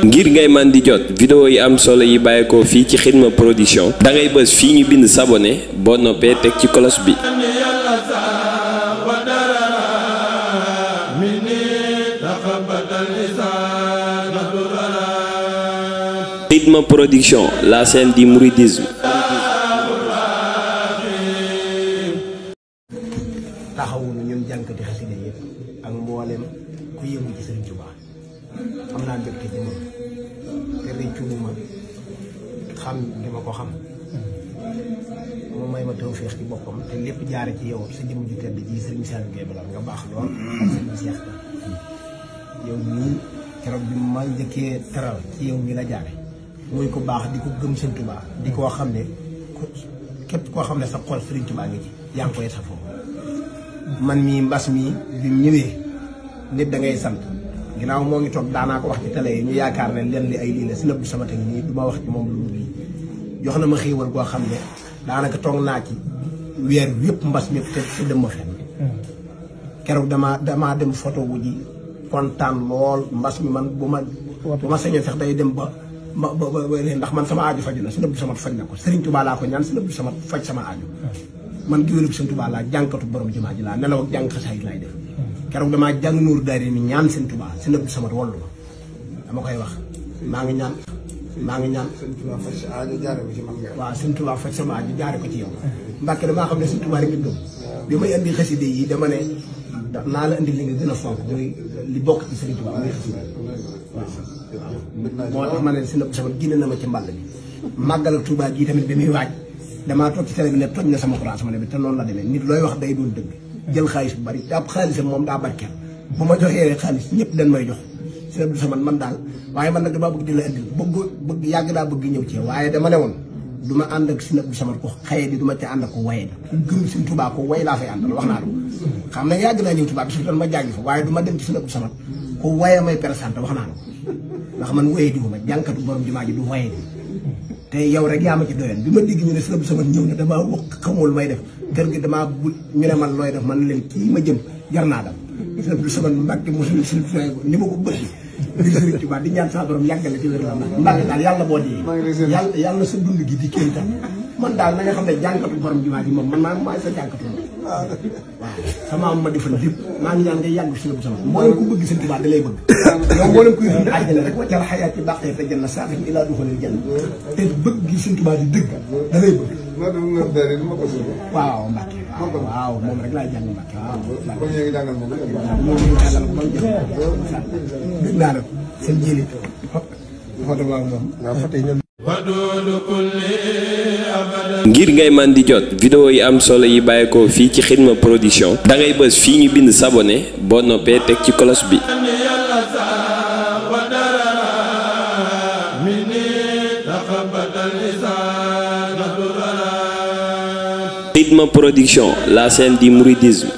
ngir ngay man di jot vidéo yi am solo yi bàyyeekoo fii ci Xidma Production da ngay bës fii ñu bind s'abonner boo noppee teg ci cloche bi. Xidma Production, la scène du mouridisme. taxawu na ñun jànkati xasida yëpp ak mboolem ku yëngu ci Sëriñ Tuubaa am naa mbégte ci moom te rëccuwuma xam li ma ko xam moom may ma tawfeex ci boppam te lépp jaare ci yow sa jëmm ju tedd ji Sëriñ Saliou Gueye Balor nga baax lool ak Sëriñ Seex yow nii keroog bi ma njëkkee teral ci yow mi la jaare muy ko baax di ko gëm Sëriñ Tuubaa di koo xam ne képp koo xam ne sa xol Sëriñ Tuubaa ngi ci yaa ngi koy safoo man mii mbas mii bi mu ñëwee nit da ngay sant ginnaaw moo ngi toog daanaa ko wax ci télé yi ñu yaakaar ne leen li ay lii la si nëbb sama teg nii du ma wax ci moom lu lii jox na ma xéewal goo xam ne daanaka toog naa ci weer yëpp mbas mi te dem ma fenn keroog damaa dem photo wu ji kontaan lool mbas mi man bu ma sañoon sax day dem ba ndax man sama aaju faju na si nëbb sama faj na ko Sëriñ Tuubaa laa ko ñaan si nëbb sama faj sama aaju man géwélub Sëriñ Tuubaa laa jànkatu borom jumaa ji laa nelaw ak jàng xasaayid laay def keroog damaa jàng nuur daari ni ñaan Sëriñ Tuubaa si nëbb sama wallu ma dama koy wax maa ngi ñaan Sëriñ Tuubaa faj sa aajo jaare ko ci man waaw Sëriñ Tuubaa faj sama aajo jaare ko ci yow Mbàkke damaa xam ne Sëriñ Tuubaa rek nga gëm bi may indi xaside yi dama ne naa la indi li nga gën a fonk muy li bokk ci Sëriñ Tuubaa muy xaside waaw moo tax ma ne si nëbb sama génne na ma ci mbàll bi màggal Tuubaa gii tamit bi muy waaj damaa toog ci télé bi ne toj na sama courant sama ne bi te noonu la demee nit looy wax day doon dëgg jël xaalis bu bari te ab xaalisam moom daa barkeel bu ma joxee xaalis ñëpp dañ may jox si nëbb sama man daal waaye man nag damaa bëgg di la indil bëgg yàgg daa bëgg ñëw ci waaye dama ne woon du ma ànd ak si nëbb sama ko xaye di du ma ci ànd ak ko waye di ku gëm Sëriñ Tuubaa ko way laa fay àndal wax naa la xam ne yàgg naa ñëw Tuubaa bi su doon ma jàngi fa waaye du ma dem ci si nëbb sama ko waye may présenté wax naa la ndax man waye diwu ma jànkatu borom jumaa ji du waye di te yow rek yaa ma ci doyoon bi ma dégg ñu ne Sëriñ sama ñëw ne damaa wax xamul may def kër gi damaa bu ñu ne man looy def man leen kii ma jëm jar naa dam Sëriñ sama Mbàkke mosul si ni ma ko bëgg di Sëriñ Tuubaa di ñaan sa borom yàggale ci wér la Mbàkke daal yàlla boo dee yàlla sa dund gi di kénta man daal na nga xam ne jànkatu borom jumaa ji moom man maay sa jànkatu waaw sama am ma defal lépp maa ngi ñaan ngay yàgg si sama mboolem ku bëgg Sëriñ Tuubaa da lay bëgg yow mboolem kuy dund àjjana rek waccal xayaat ci bàqee te janna saafin ilaa duxalil janna te bëgg gi Sëriñ Tuubaa di dëgg da lay bëgg waaw Mbàkke waaw moom rek laay jàng Mbàkke waaw moom ñu ngi jàngal ko ba dëgg naa la seen jëli foto waaw moom ngir ngay man di jot vidéo yi am solo yi bàyyeekoo fii ci Xidma Production da ngay bës fii ñu bind s'abonner boo noppee teg ci cloche bi. Xidma Production, la scène du mouridisme.